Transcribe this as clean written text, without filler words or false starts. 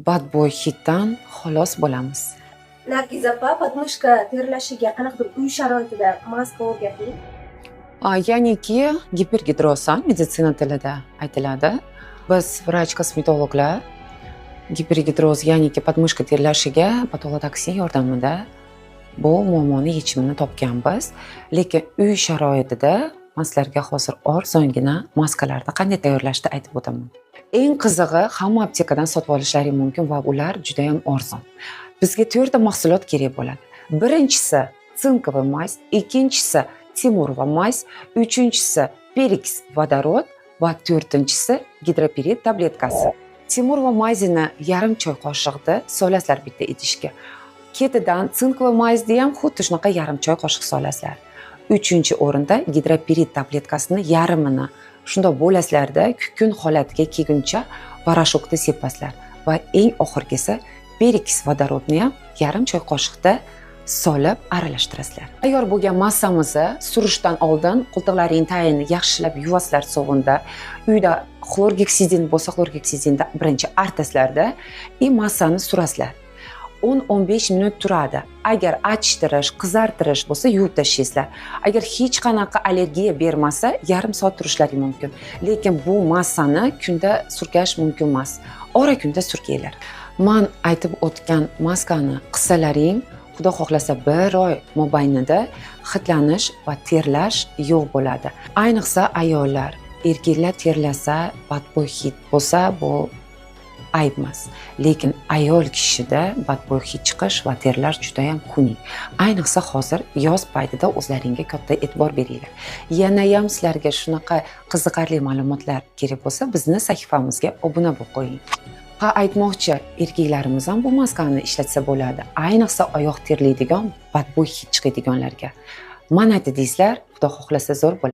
Badbo'y hiddan xalos bo'lamiz. Nargiz opa, подмышка terlashiga qanaqadir uy sharoitida maska o'rgating. Ya'niki gipergidroz ham meditsina tilida aytiladi. Biz vrach kosmetologlar gipergidroz, ya'niki подмышка terlashiga patolotoksin yordamida bu muammoni yechimini topganmiz. Lekin uy sharoitida man sizlarga hozir arzongina maskalarni qanday tayyorlashni aytib o'taman. Eng qizig'i, hamma aptekadan sotib olishlaring mumkin va ular juda ham arzon. Bizga to'rtta mahsulot kerak bo'ladi. Birinchisi цинковый мазь, ikkinchisi Тимурова мазь, uchinchisi перекись водород va to'rtinchisi gidroperid tabletkasi. Тимурова мазь ini yarim choy qoshiqda solasizlar bitta idishga. Ketidan цинковый мазь ni ham xuddi shunaqa yarim choy qoshiq solasizlar. Uchinchi o'rinda gidroperid tabletkasini yarmini shundoq bo'lasizlarda, kukun holatiga kelguncha порошок da sepasizlar va eng oxirgisi перекись водород ni ham yarim choy qoshiqda solib aralashtirasizlar. Tayyor bo'lgan massamizni surishdan oldin qo'ltiqlaring tagini yaxshilab yuvasizlar sovunda. Uyda xlorgeksidin bo'lsa, xlorgeksidinda birinchi artasizlarda и massani surasizlar. 10-15 minut turadi. Agar achishtirish, qizartirish bo'lsa, yuvib tashlaysizlar. Agar hech qanaqa allergiya bermasa, yarim soat turishlari mumkin. Lekin bu massani kunda surkash mumkin emas. Ora kunda surkanglar. Man aytib o'tgan maskani qilsalaring, Xudo xohlasa, bir oy mobaynida hidlanish va terlash yo'q bo'ladi. Ayniqsa ayollar, erkaklar terlasa, badbo'y hid bo'lsa, bu ayb emas. Lekin ayol kishida badbo'y hid chiqish va terlash juda ham xunuk. Ayniqsa hozir yoz paytida o'zlaringga katta e'tibor beringlar. Yanayam sizlarga shunaqa qiziqarli ma'lumotlar kerak bo'lsa, bizni sahifamizga obuna bo'lib qo'ying. Ha, aytmoqchi, erkaklarimiz ham bu maskani ishlatsa bo'ladi. Ayniqsa oyoq terlaydigan, badbo'y hid chiqadiganlarga. Mana deysizlar, Xudo xohlasa, zo'r bo'ladi.